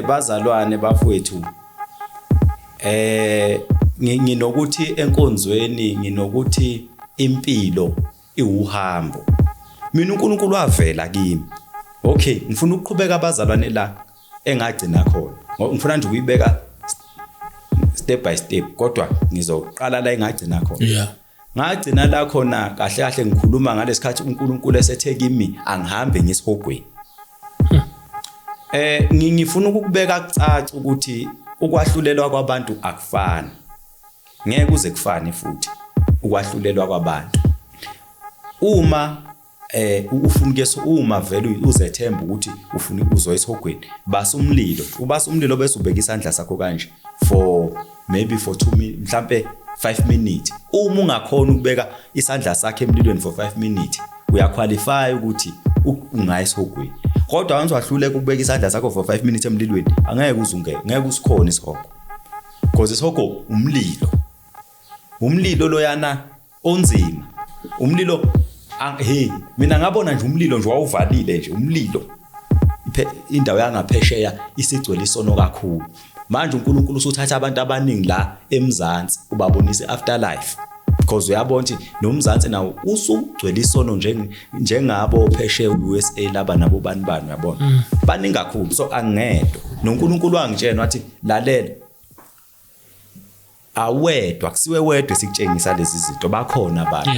Bazalwane bafowethu, nginokuthi enkonzweni, nginokuthi impilo iwuhambo. Mina uNkulunkulu wavela kimi. Okay, ngifuna ukuqhubeka, abazalwane, la engagcina khona. Ngifuna nje ukuyibeka step by step, kodwa ngizoqala la engagcina khona. Ngagcina la khona kahle kahle ngikhuluma ngalesikhathi uNkulunkulu esethe kimi angihambe ngisihogweni. Ngifuna ukukubeka kucace ukuthi ukwahlulelwa kwabantu akufani. Ngeke kuze kufane futhi ukwahlulelwa kwabantu. Uma ufuna ukuya, uma vele uzethemba ukuthi ufuna uzoya esihogweni, basa umlilo, ubasa umlilo bese ubeka isandla sakho kanje for maybe for 2 minutes, mhlambe 5 minutes. Uma ungakhona ukubeka isandla sakho emlilweni for 5 minutes, uyaqualify ukuthi ungaya esihogweni. Kodwa once wahluleka ukubeka isandla sakho for 5 minutes emlilweni, angeke uzungeke, ngeke usikhona isihogo, because isihogo umlilo, umlilo loyana onzima, umlilo. Hey, mina ngabona nje umlilo nje wawuvalile nje umlilo. Indawo yangaphesheya isigcwele isono kakhulu. Manje uNkulunkulu usuthatha abantu abaningi la eMzansi, ubabonisa afterlife, because uyabona ukuthi noMzansi nawo usugcwele isono njengabo phesheya USA laba nabo bani bani, uyabona, baningi kakhulu. So angedwa, noNkulunkulu wangitshela wathi, "Lalela, awedwa, kusiwe wedwa esikutshengisa lezi zinto, bakhona abantu."